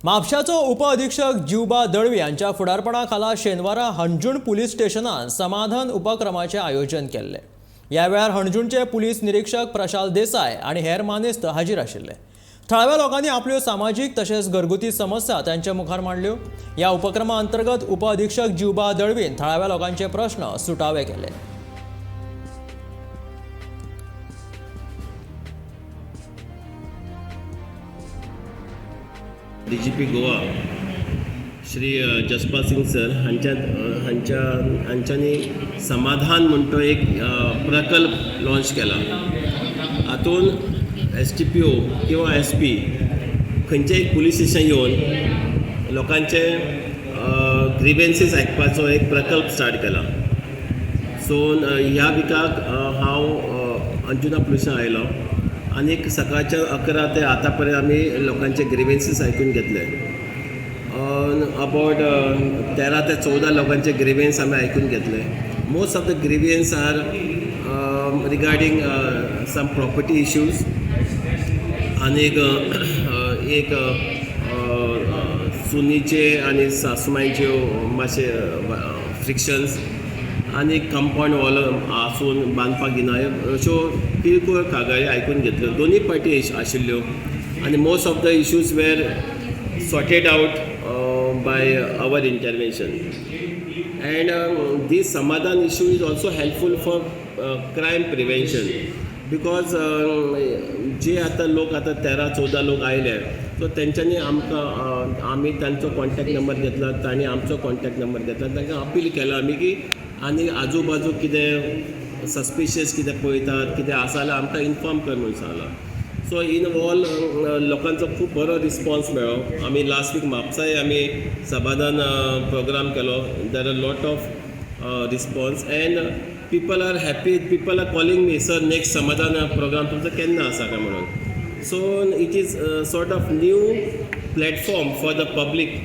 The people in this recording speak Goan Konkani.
म्हापशाचो उपअधिक्षक जिवबा दळवी हांच्या फुडारपणा खाला शेनवारा हणजूण पुलीस स्टेशनान समाधान उपक्रमाचें आयोजन केल्लें. ह्या वेळार हणजूणचे पुलीस निरीक्षक प्रशाल देसाय आनी हेर मानेस्त हाजीर आशिल्ले. थळाव्या लोकांनी आपल्यो सामाजीक तशेंच घरगुती समस्या तांच्या मुखार मांडल्यो. ह्या उपक्रमा अंतर्गत उपअधिक्षक जिवबा दळवीन थळाव्या लोकांचे प्रश्न सुटावे केले. डीजीपी गोवा श्री जसपाल सिंग सर हांच्या हांच्या हांच्यांनी समाधान म्हण तो एक प्रकल्प लॉन्च केला. हातून एस टी पी ओ किंवा एस पी खंयच्याय एक पुलीस स्टेशन येवन लोकांचे ग्रिवेन्सीस आयकपाचो एक प्रकल्प स्टार्ट केला. सो ह्या विकाक हांव अंजुना पुलिसान आयलो आनीक सकाळच्या 11 ते आतां पर्यंत आमी लोकांचे ग्रिवेन्सीस आयकून घेतले. अबावट 13 ते 14 लोकांचे ग्रिवेन्स आमी आयकून घेतले. Most of the grievance are regarding some property issues आनीक एक सुनीचे आनी सासुमायच्यो मातशे फ्रिक्शन्स आनी कंपावंड वॉल आसून बांदपाक दिना, अश्यो किरकोळ कागाळी आयकून घेतल्यो. दोनूय पार्टी आशिल्ल्यो आनी most of the issues were sorted out by our intervention, and this Samadhan issue is also helpful for crime prevention because जे आतां लोक आतां 13-14 लोक आयले, सो तेंच्यांनी आमकां आमी तांचो कॉन्टेक्ट नंबर घेतला, तांणी आमचो कॉन्टेक्ट नंबर घेतला. तांकां अपील केला आमी की आनी आजू बाजू कितें सस्पिशियस कितें पळयतात, कितें आसा जाल्यार आमकां इन्फॉर्म कर म्हणून सांगलां. सो इन ऑल लोकांचो खूब बरो रिस्पॉन्स मेळ्ळो. आमी लास्ट वीक म्हापसाय आमी समाधान प्रोग्राम केलो. There are lot of response and people are happy. People are calling me, "Sir, next Samadhan program तुमचो केन्ना आसा काय?" म्हणून. So it is sort of new platform for the public.